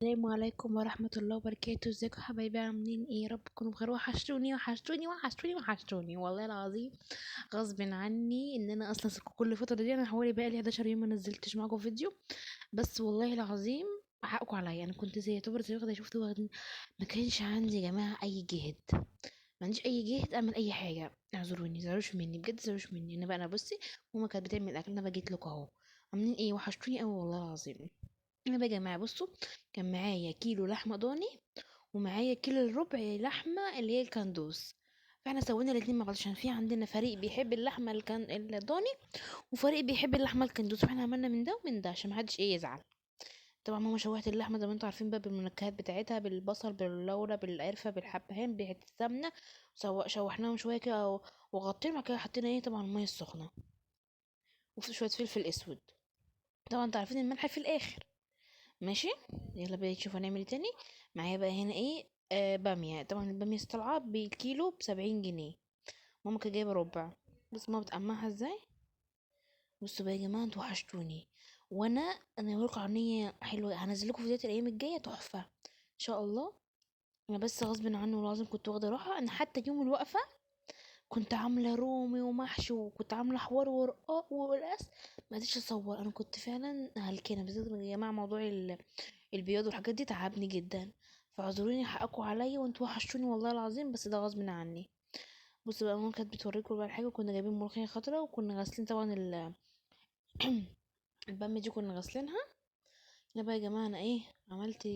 السلام عليكم ورحمة الله وبركاته. ازيكم حبايبي؟ عاملين ايه؟ يا رب تكونوا بخير. وحشتوني وحشتوني وحشتوني وحشتوني والله العظيم، غصب عني ان انا اصلا كل الفترة دي انا حوالي بقالي 11 يوم ما نزلتش معاكم فيديو، بس والله العظيم حقكم عليا. انا كنت زي يعتبر زي واخده شفت واخدين، ما كانش عندي يا جماعة اي جهد، ما عنديش اي جهد اعمل اي حاجة. اعذروني، زعلوش مني بجد، زعلوش مني. انا بقى انا بصي ماما كانت بتعمل اكل، انا بجيت لكم اهو. عاملين ايه؟ وحشتوني قوي والله العظيم. انا بقى يا جماعة بصوا، كان معايا كيلو لحمه ضاني ومعايا كيلو الربع لحمه اللي هي الكندوز، فاحنا سوينا الاتنين مع بعض عشان في عندنا فريق بيحب اللحمة الضاني وفريق بيحب اللحمة الكندوز، فاحنا عملنا من ده ومن ده عشان محدش ايه يزعل. طبعا ماما شوحت اللحمة زي ما انتوا عارفين بقى بالمنكهات بتاعتها، بالبصل باللورة بالقرفه بالحبهان بحته السمنة، شوحناهم شوية كده وغطينا، بعد كده حطينا ايه طبعا المية السخنة وفي شوية فلفل اسود. طبعا انتوا عارفين الملح في الاخر. ماشي، يلا بقى نشوف هنعمل ايه تاني. معايا بقى هنا ايه؟ باميه. طبعا الباميه طالعه بالكيلو ب70 جنيه، ماما كانت جايبه ربع. بص ماما بتقمعها ازاي. بصوا بقى يا جماعة انتوا وحشتوني، وانا هقول عرنيه حلوة هنزل لكم فيديوهات الايام الجاية تحفة ان شاء الله. انا بس غصب عني والله كنت واخده راحة. انا حتى يوم الوقفة كنت عامله رومي ومحشي وكنت عامله حوار ورقاق وقلقاس، ما قدرتش اصور. انا كنت فعلا هلكانه، بالذات يا جماعة موضوع البياض والحاجات دي تعبني جدا، فاعذروني حقكم عليا وانتوا وحشتوني والله العظيم، بس ده غصب عني. بصوا بقى ماما كانت بتوريكم بقى الحاجة، كنا جايبين ملوخية خضراء وكنا غاسلين طبعا الباميه دي كنا غاسلينها. هنا بقى يا جماعة انا ايه عملت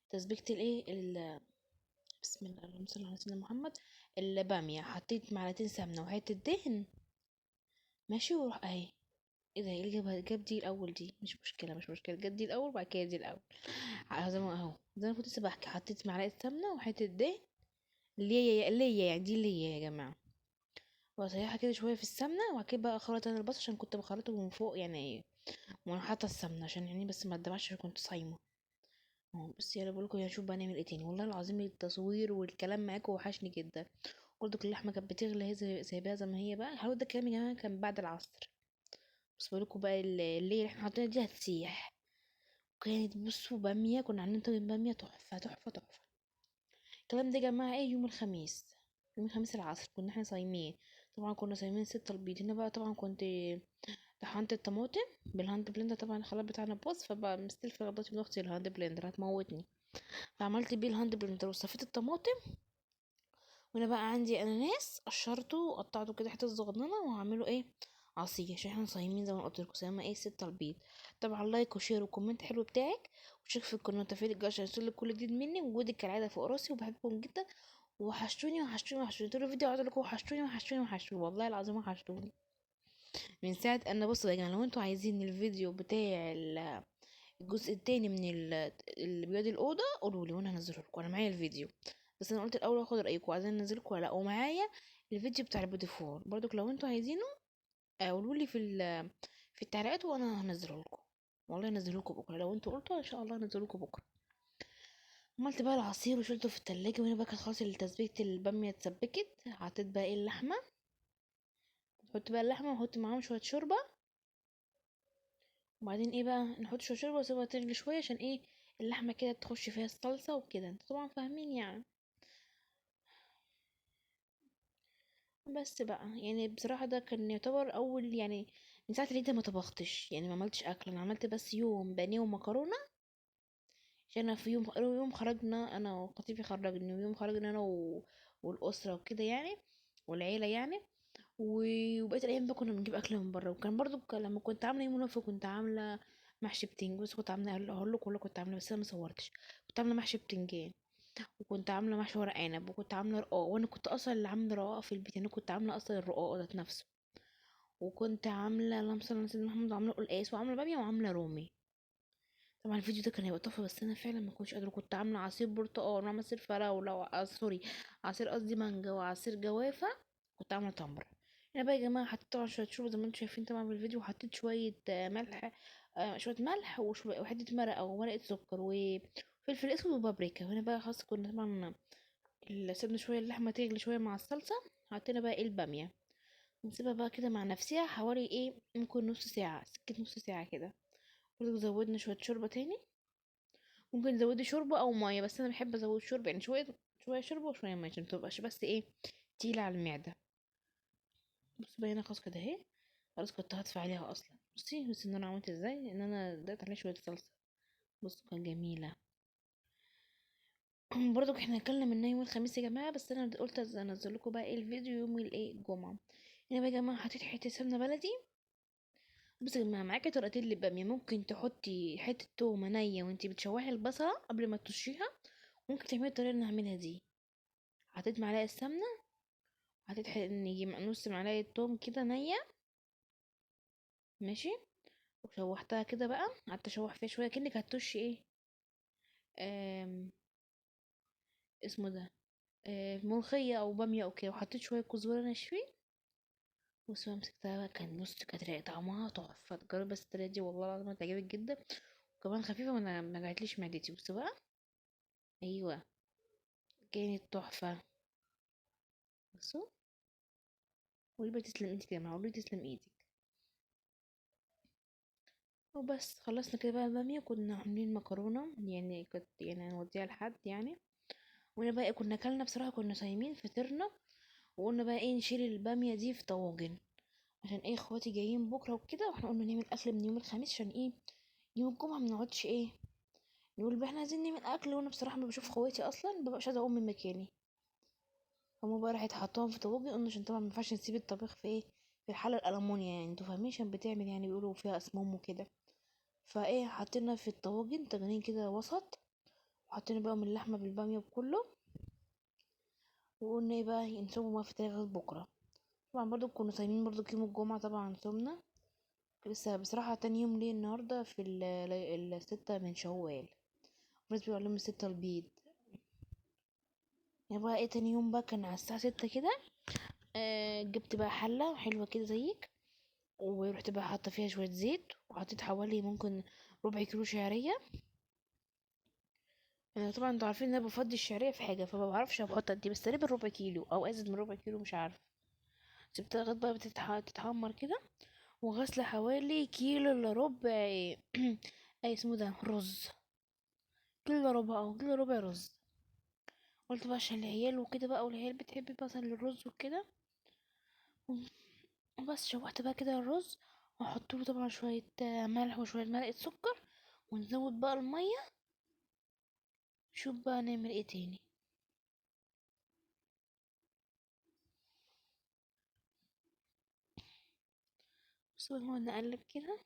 تسبيكه الايه بسم الله اللهم صل على سيدنا محمد. الباميه حطيت معلقتين سمنه وحتة دهن ماشي، وروح اهي ايه ده ايه اللي جابها؟ جاب دي الاول، دي مش مشكلة مش مشكلة، جاب دي الاول وبعد كده دي الاول. زي ما اهو زي ما كنت لسه بحكي، حطيت معلقه سمنه وحتة دهن ليا ليا يعني دي ليا يا جماعة، واسيحها كده شوية في السمنة، وبعد كده بقى اخلط انا البصل عشان كنت بخلطه من فوق يعني، وانا حاطه السمنة عشان يعني بس ما اتدمعش عشان كنت صايمه اهو. بس يلا بقول لكم يا شوف بقى نعمل ايه تاني. والله العظيم التصوير والكلام معاكم وحشني جدا. برضو اللحمة كانت بتغلي اهي سايباها زي ما هي بقى. الحوار ده الكلام يا جماعة كان بعد العصر، بس بقول لكم بقى اللي احنا حاطينها دي هتسيح. كانت بصوا باميه، كنا عاملين طاجن باميه تحفة تحفة تحفة. الكلام ده يا جماعة ايه يوم الخميس، يوم الخميس العصر كنا احنا صايمين، طبعا كنا صايمين 6 البيض. هنا بقى طبعا كنت طحنت الطماطم بال hand blender، طبعا الخلاط بتاعنا باظ، فبقى مستلفه غلطتي من اختي ال hand blender هتموتني، فعملت بيه ال hand blender وصفيت الطماطم. وانا بقى عندي اناناس قشرته وقطعته كده حتت صغننه وهعمله ايه عصير عشان احنا صايمين زي ما قلت لكم، صايمه ايه 6 البيض. طبعا like و share و comment حلو بتاعك، وشيك في القناة وتفعيل الجرس عشان يوصلك كل جديد مني. وجودك كالعادة فوق راسي، وبحبكم جدا، وحشتوني وحشتوني وحشتوني. طول الفيديو قعدت اقول لكم وحشتوني وحشتوني وحشتوني، والله العظيم وحشتوني من ساعة. انا بصوا يا جماعة لو انتوا عايزين الفيديو بتاع الجزء التاني من البياض الاوضة قولوا لي وانا هنزله لكم، انا معايا الفيديو بس انا قلت الاول اخد رايكم عايزين انزله لكم ولا لا. ومعايا الفيديو بتاع البوديفور برضو لو انتوا عايزينه قولوا لي في التعليقات وانا هنزله لكم، والله هنزله لكم بكره لو انتوا قلتوا ان شاء الله هنزله لكم بكره. عملت بقى العصير وشلته في التلاجة، وهنا بقى كانت خلاص تسبيكه الباميه اتسبكت. حطيت بقى ايه اللحمة، نحط بقى اللحمة ونحط معاهم شوية شوربة، وبعدين ايه بقى نحط شوية شوربة واسيبها تغلي شوية عشان ايه اللحمة كده تخش فيها الصلصه وكده، انتوا طبعا فاهمين يعني. بس بقى يعني بصراحة ده كان يعتبر اول يعني من ساعة العيد ما طبختش، يعني ما عملتش اكل، انا عملت بس يوم بانيه ومكرونه، عشان انا في يوم خرجنا انا وخطيبي خرجني، ويوم خرجنا انا والاسرة وكده يعني والعيلة يعني، وبقيت الايام بقى كنا بنجيب اكل من بره. وكان برضو لما كنت عامله يوم الوقفة كنت عامله محشي بتنجان، بس كنت عامله اقول لكم والله كنت عامله بس انا ما صورتش، كنت عامله محشي بتنجان وكنت عامله محشي ورق عنب وكنت عامله رقاق، وانا كنت اصلا اللي عامله رقاق في البيت، انا كنت عامله اصلا الرقاق ذات نفسه، وكنت عامله اللهم صل على سيدنا محمد، وعامله قلقاس وعامله باميه وعامله رومي. طبعا الفيديو ده كان هيبقى تحفة بس انا فعلا ما كنتش قادرة. كنت عامله عصير برتقال وعامله عصير فراوله سوري عصير قصدي مانجا وعصير جوافه، كنت عامله تمر. هنا بقى يا جماعة حطيت طبعا شوية شوربة زي ما انتم شايفين طبعا في الفيديو، وحطيت شوية، ملح، شوية ملح وحتة مرقه ومرقه سكر وفلفل اسود وبابريكا. وهنا بقى خلاص كنا طبعا سيبنا شوية اللحمة تغلي شوية مع الصلصه، حطينا بقى ايه الباميه، نسيبها بقى كده مع نفسها حوالي ايه ممكن نص ساعة، سكة نص ساعة كده. برضو زودنا شوية شوربة تاني، ممكن تزودي شوربة او مية، بس انا بحب ازود شوربة، يعني شوية شوية شوربة وشوية مية عشان متبقاش بس ايه تقيلة على المعدة. بصوا بقى هنا خلاص كده اهي، خلاص كنت هطفي عليها اصلا. بصي ان انا عملت ازاي، ان انا دقت عليها شوية صلصه، بصوا كانت جميلة. برضو احنا اكلنا منها يوم الخميس يا جماعة، بس انا قلت انزل لكم بقى ايه الفيديو يوم الايه الجمعة. هنا بقى يا جماعة حطيت حتة سمنه بلدي. بصوا يا جماعة معاكي طريقتين للباميه، ممكن تحطي حتة تومة نيه وانتي بتشوحي البصله قبل ما تطشيها، ممكن تعملي الطريقة اللي انا هعملها دي. حطيت معلقه سمنه، حطيت يجي نص معلقه توم كده نيه، ماشي، وشوحتها كده بقى، قعدت اشوح فيها شوية كأنك هتطشي ايه، اسمه ده، ملوخية او باميه او كده. وحطيت شوية كزبره ناشفين. بصوا مسكتها بقى، كان بص كانت رايقة، طعمها تحفة. جربي بس الطريقة دي والله العظيم هتعجبك جدا، وكمان خفيفة ما جعتليش معدتي. بصوا بقى، ايوه كانت تحفة. بصوا قولي بقى تسلم ايدك يا جماعة، قولي تسلم ايدك. وبس خلصنا كده بقى الباميه. كنا عاملين مكرونه، يعني كنت هنوديها لحد يعني، وانا بقى كنا اكلنا بصراحة، كنا صايمين فطرنا، وقلنا بقى ايه نشيل الباميه دي في طواجن عشان ايه اخواتي جايين بكره وكده، واحنا قلنا نعمل اكل من يوم الخميس عشان ايه يوم الجمعة ما نقعدش ايه نقول بقى احنا عايزين نعمل اكل. وانا بصراحة ما بشوف اخواتي اصلا، ببقى مش عايزه اقوم من مكاني. هما بقى راحت حطاهم في طواجن، قلنا عشان طبعا ما ينفعش نسيب الطبيخ في ايه في الحلة الالمونيا، يعني انتوا فاهمين عشان بتعمل يعني بيقولوا فيها اسموم وكده. فايه حطينا في الطواجن طاجنين كده وسط، وحطينا بقى من اللحمة بالباميه بكله، وقلنا ايه بقى نسيبه بقى في التلاجة لغاية بكره. طبعا برضو كنا صايمين برضو يوم الجمعة، طبعا صومنا لسه بصراحة. تاني يوم ليه النهارده في 6 من شوال، الناس بيقولوا عليهم 6 البيض. يعني بقى ايه تاني يوم بقى كان على الساعة 6 كده، جبت بقى حله حلوة كده زيك، ورحت بقى حاطه فيها شوية زيت، وحطيت حوالي ممكن ربع كيلو شعرية. انا طبعا انتوا عارفين ان انا بفضي الشعرية في حاجة، فما بعرفش بحط قد ايه، بس تقريبا ربع كيلو او ازيد من ربع كيلو مش عارفه. سبتها لغاية بقى تتحمر كده، وغسله حوالي كيلو الا ربع اي اسمه ده رز، كيلو الا ربع او كيلو ربع رز. قلت بقى عشان العيال وكده بقى، والعيال بتحب مثلا الرز وكده. وبس شوحت بقى كده الرز، واحط له طبعا شوية ملح وشوية مرقه سكر، ونزود بقى المية. شوف بقى نعمل ايه تاني. بس نقعد نقلب كده،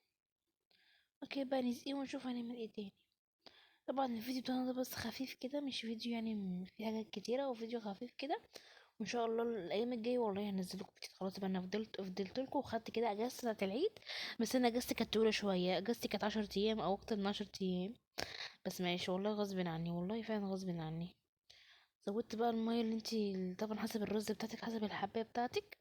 اوكي بقى نسقيه ونشوف هنعمل ايه تاني. طبعا الفيديو بتاعنا ده بس خفيف كده، مش فيديو يعني فيه حاجات كتيرة، وفيديو خفيف كده. وان شاء الله الايام الجاية والله هنزل لكم فيديو. خلاص بقى انا فضلت لكم، وخدت كده اجازه بتاعه العيد، بس انا اجازتي كانت طويلة شوية، اجازتي كانت 10 ايام او اكتر من 10 ايام، بس ماشي والله غصب عني، والله فعلا غصب عني. زودت بقى المية اللي انتي طبعا حسب الرز بتاعتك، حسب الحبايه بتاعتك.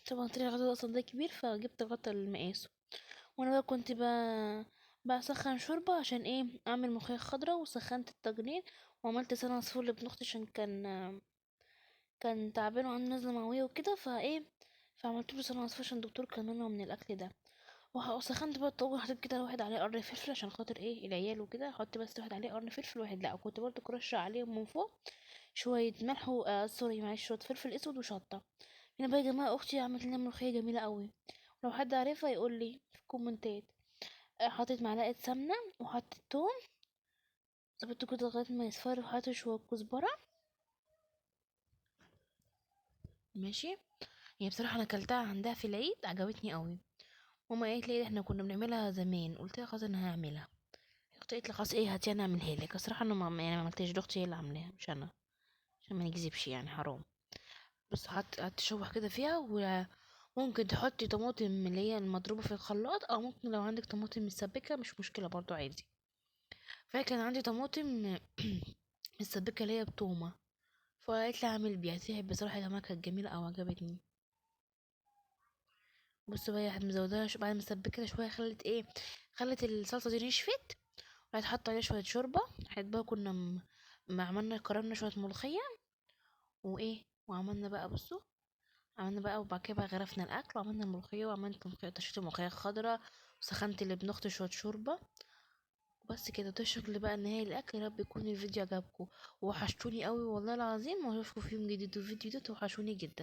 طبعا طلع الغطا اصلا ده كبير، فجبت غطا المقاسه. وانا بقى كنت بسخن شوربة عشان ايه اعمل ملوخية خضراء، وسخنت الطاجنين، وعملت لسان عصفور لابن اختي عشان كان تعبان وعنده نزله معويه وكده، فعملت له لسان عصفور عشان الدكتور كان منعه من الاكل ده. وسخنت بقى الطاجن، حطيت كده واحد عليه قرن فلفل عشان خاطر ايه العيال وكده، احط بس واحد عليه قرن فلفل وواحد لا. وكنت برضو كرشه عليهم من فوق شوية ملح و-، سوري معلش، شوية فلفل اسود وشطه. هنا بقى يا جماعة اختي عملت لنا ملوخية جميلة قوي، لو حد عارفها يقول لي في الكومنتات. حطيت معلقه سمنه وحطيت توم، ظبطته كده لغاية ما يصفر، وحطيت شوية كزبره ماشي. يعني بصراحة انا اكلتها عندها في العيد عجبتني قوي. ماما قالت لي احنا كنا بنعملها زمان، قلت لها خلاص انا هعملها. اختي قالت لي خلاص ايه هاتي انا اعملها لك. الصراحة انا ما عملتهاش، دي اختي هي اللي عاملاها مش انا، عشان ما نكذبش يعني حرام. بس هتشوح كده فيها. وممكن تحطي طماطم اللي هي المضروبه في الخلاط، او ممكن لو عندك طماطم مسبكه مش مشكلة برضو عادي. فكان عندي طماطم مسبكه اللي هي بتومه، فقالت لي اعمل بيها. تعب بصراحة يا جماعة، كانت جميلة قوي عجبتني. بصوا بقى هي مزوداها بعد ما سبكتها شوية، خلت الصلصه دي نشفت، وراحت حاطه عليها شوية شوربة. راحت بقى كنا ما عملنا كرمنا شوية ملوخية وايه، وعملنا بقى بصوا عملنا بقى، وبعد كده بقى غرفنا الاكل وعملنا الملوخية، وعملت ملوخية، طشيت الملوخية الخضراء، وسخنت لابن اختي شوية شوربة. وبس كده. ده شكل بقى النهائي الاكل. يا رب يكون الفيديو عجبكم، وحشتوني قوي والله العظيم، واشوفكم في يوم جديد وفيديو جديد. وحشوني جدا.